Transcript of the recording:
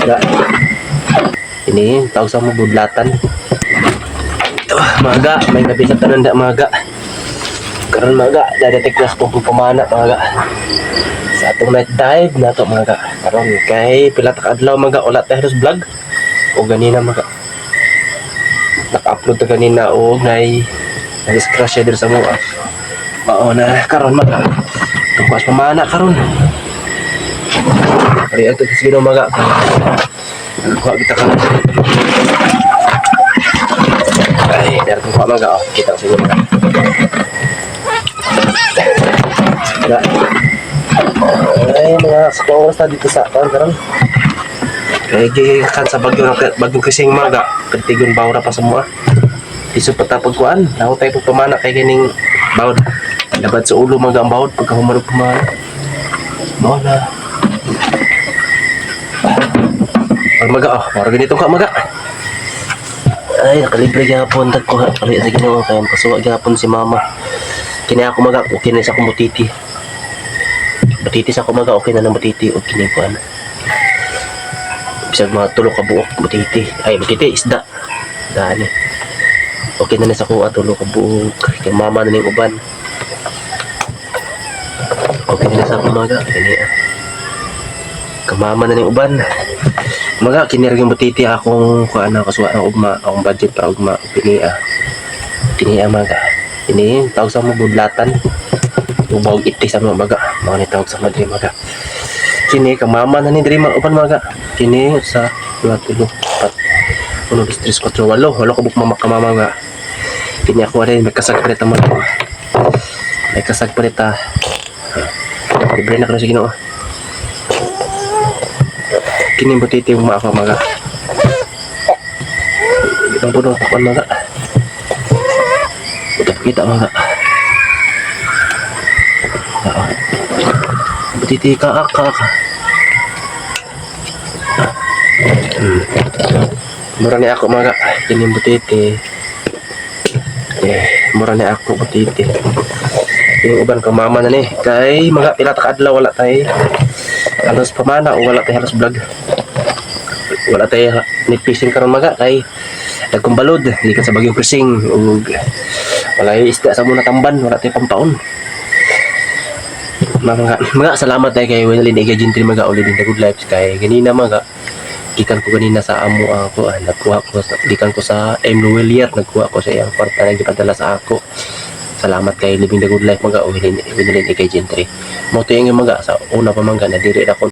Ga. Ini tawag sa mo budlatan. Ito, maga, may gabi sa tanan da, maga. Karon, maga, dadating na sa pamana, maga. Sa atong night dive na to, maga. Karon kay pila ta ka adlaw, maga, wala tayo halos vlog. O ganina, maga. Naka-upload ta ganina og nay nag-scratch siya diri sa mua. Mao na karon, maga. Tungkos pamana karon. Ari ato sa Ginoo, maga. Kuha kita karon. Ay, dari kuha, maga, oh. Kita sa inyo, maga. Ga. Ay, mga sa oras na dito sa karon karon. Kay gikan sa bagyo ng bagyong Crising, maga. Pertigon bawra pa sa mua. Iso pa ta pagkuan. Naho tayo pagpamana kay kining bawd. Labad sa ulo, maga, ang bawd pagka humarog pamana. Mao na. Pag maga, oh, mara ganito ka, maga. Ay, nakalibre gyapon tag kuha kali sa Ginoo kay kasuwa gyapon si mama. Kini ako, maga, okay na sa akong butiti. Butiti sa ako, maga, okay na ng butiti og kini kuan. Bisag mga tulo ka buok butiti. Ay, butiti isda. Dani. Okay na na sa kuha tulo ka buok. Kay mama na ning uban. Okay na sa ako, maga, kini ah. Kamama na ning uban. Maga, kini ra yung butiti akong kuan na kasuwa ng ugma, akong budget para ugma kini ah. Kini ah, maga. Ini tawag sa mo budlatan. Ubawg iti sa mga maga. Mga ni tawag sa madri, maga. Kini kamama na ni diri mga uban, maga. Kini sa 2 3 4 1 2 3 4 8 walo ka buok mama kamama, maga. Kini ako rin may kasag pa mga. May kasag pa ta. Libre na karon sa Ginoo. Kini butiti mo ako, maga. Itong puno takon, maga. Ito kita, maga. Oo. Butiti ka ka ka. Mura ni ako, maga. Kini butiti. Eh, mura ni ako butiti. Yung uban kang mama na ni. Kay mga pila ta ka adlaw wala tay halos pamana o wala tay halos vlog. Wala tay net fishing karon, maga, kay dagkong balod gikan sa bagyong Crising ug wala isda sa muna tamban, wala tay pampaon. Mga salamat tayo kay Wenalyn Ega Gentry, maga, uli din the good life kay ganina, maga, gikan ko ganina sa amo ako ah, nagkuha ko gikan ko sa M. Noelier, nagkuha ko sa iyang kwarta na gipadala sa ako. Salamat kay Living the Good Life, maga, o Wenalyn Ega Gentry mo to yung maga sa una pa, mangga na diri na ko.